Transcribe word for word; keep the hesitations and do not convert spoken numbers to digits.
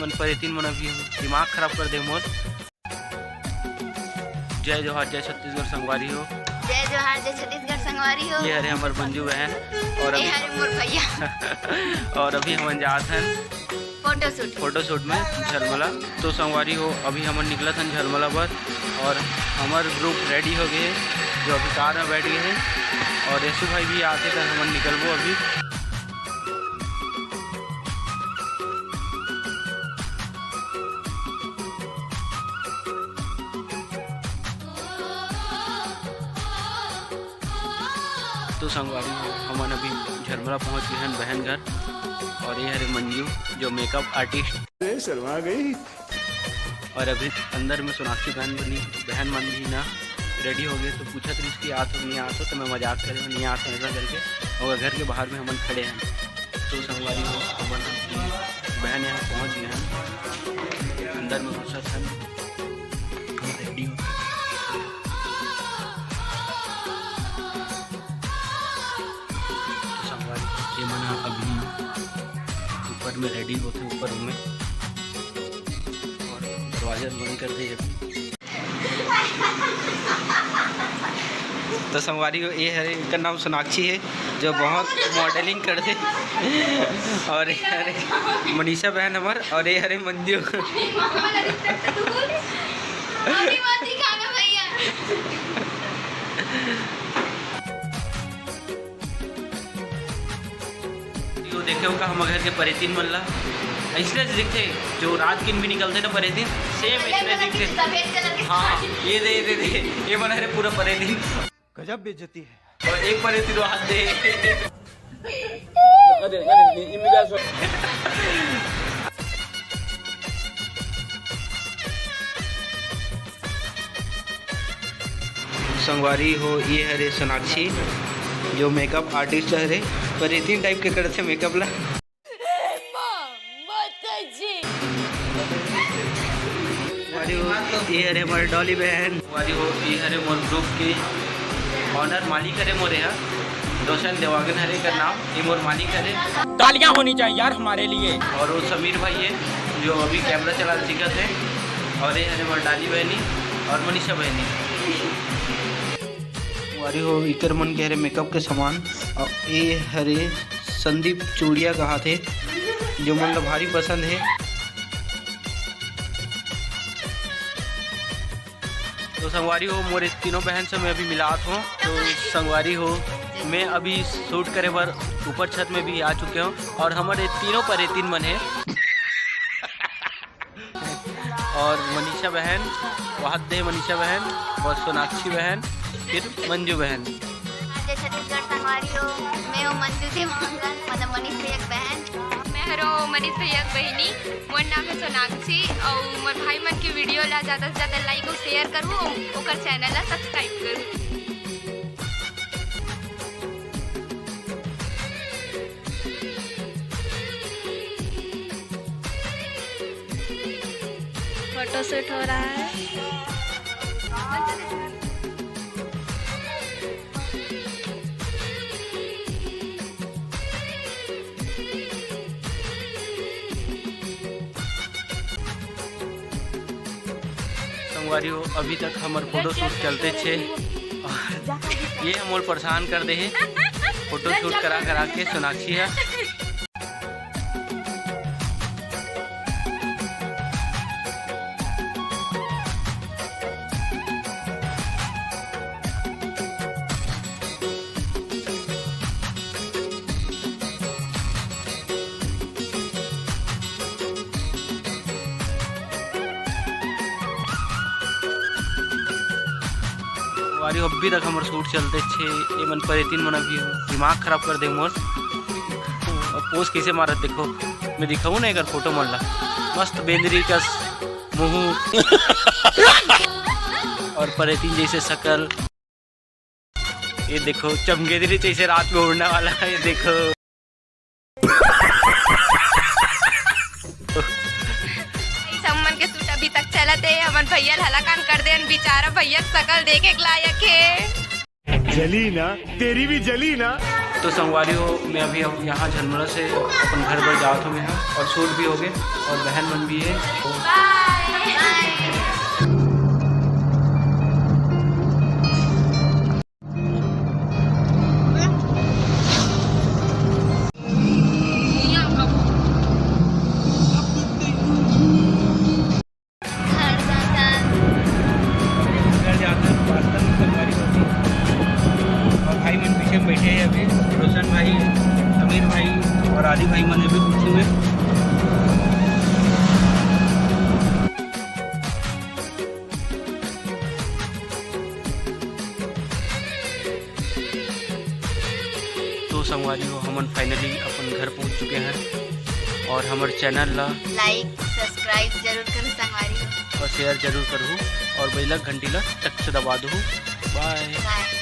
मन परेतिन मन अभी दिमाग खराब कर दे मोर। जय जोहार, जय छत्तीसगढ़ संगवारी हो। जय जोहार, जय छत्तीसगढ़ संगवारी हो। ये हरे हमर मंजू बहन और ये अभी हरे मोर भैया। और अभी हमन जात हन फोटोशूट। फोटोशूट में झलमला। तो संगवारी हो, अभी हमन निकलत हन झलमला बर और हमर ग्रुप रेडी हो गए हे, जो अभी कार में बैठ गए हे और यशु भाई भी आते त हमन निकलबो अभी। तो संगवारी हो, हमन अभी झरमरा पहुंच गए हन बहन घर। और ये हरे मंजू, जो मेकअप आर्टिस्ट। ए, शर्मा गई। और अभी अंदर में सोनाक्षी बहन बनी, बहन मन भी ना रेडी हो गए, तो पूछत रहिस कि आत हो, नहीं आत हो, तो मैं मजाक करे हूँ, नहीं आत हो ऐसा करके। और घर के बाहर में हमन खड़े हैं। तो संगवारी हो, हमन बहन यहाँ पहुँच गए हैं, अंदर में घुसत हन। रेडी हो। तो संगवारी, ये मन ह अभी ऊपर में रेडी होथे, ऊपर रूम में, और दरवाजा बंद कर दे अभी। तो संगवारी हो, ये हरे, एकर नाम सोनाक्षी है, जो बहुत मॉडलिंग करथे। और ये हरे मनीषा बहन हमर, और ये हरे मंजू। अभी मत दिखाना भैया। यो देखे हो का हमर घर के परेतिन मन ला, ऐसने दिखथे, जो रात किन भी निकलथे ना परेतिन, सेम ऐसने दिखथे। सफेद कलर के हाँ, ये दे, ये दे, दे, ये बना रहे पूरा परेतिन। गजब बेइज्जती है। और एक परेतिन वो हाथ दे। संगवारी हो, ये हरे सोनाक्षी, जो मेकअप आर्टिस्ट हरे, परेतिन टाइप के करथे मेकअप ला। संगवारी हो, ये हरे हमर डॉली बहन। संगवारी हो, ये हरे मोर ग्रुप के ऑनर मालिक हरे मोरे हा, रोशन देवांगन हरे का नाम, ये मोर मालिक हरे। तालियां होनी चाहिए यार हमारे लिए। और वो समीर भाई है, जो अभी कैमरा चलाना सीखत है। और ये हरे मोर डाली बहनी और मनीषा बहनी। संगवारी हो, इकर मन के हरे मेकअप के सामान। और ये हरे संदीप चूड़िया कहाथे, जो मन ला भारी पसंद है। तो संगवारी हो, मोरे तीनों बहन से मैं अभी मिलात हूँ। तो संगवारी हो, मैं अभी शूट करे बर ऊपर छत में भी आ चुके हूँ और हमारे तीनों परेतिन मन है। और मनीषा बहन, वहाँ दे मनीषा बहन और सोनाक्षी बहन, फिर मंजू बहन। जय छत्तीसगढ़ संगवारी हो, मैं हूँ मंजू देवांगन, मतलब मनीष भैया के बहन। मैं हरो मनीष भैया के बहिनी, मोर नाम है सोनाक्षी, और मोर भाई मन के वीडियो ला ज्यादा से ज्यादा लाइक और शेयर करू, ओकर चैनल ला सब्सक्राइब करू। फोटोशूट हो रहा है। संगवारी हो, अभी तक हमर फोटोशूट चलते छे। ये मोर परेशान कर दे हे, फोटोशूट करा करा के सोनाक्षी है। संगवारी हो, अभी तक हमर शूट चलते छे। ये मन परेतिन मन अभी दिमाग खराब कर दे मोर। अब पोज कैसे मारत देखो, मैं दिखाऊँ ना एकर फोटो मन ला। मस्त बेंदरी कस मुँह और परेतिन जैसे शकल। ये देखो, चमगेदरी जैसे रात में उड़ने वाला है, ये देखो। इस हमन के शूट अभी तक चलत हे। हमन भैया ल हलाकान कर देन, बेचारा भैया के शकल देखे के लायक हे। जली ना, तेरी भी जली ना। तो संगवारी हो, मैं अभी अब यहाँ झलमुड़ा से अपन घर बर जात हों मैं ह, और शूट भी होगे और बहन मन भी हे। घर जाता है। घर जाता है, रास्ता में संगवारी होती। और भाई मन पीछे में बैठे हैं अभी, रोशन भाई, समीर भाई और आदि भाई मन अभी पीछे में। तो संगवारी हो, हमन finally अपन घर पहुंच चुके हैं और हमर चैनल ला like, subscribe जरूर करो संगवारी हो। और share जरूर करहू और bell घंटी ला टक से दबा दहू। Bye। Bye।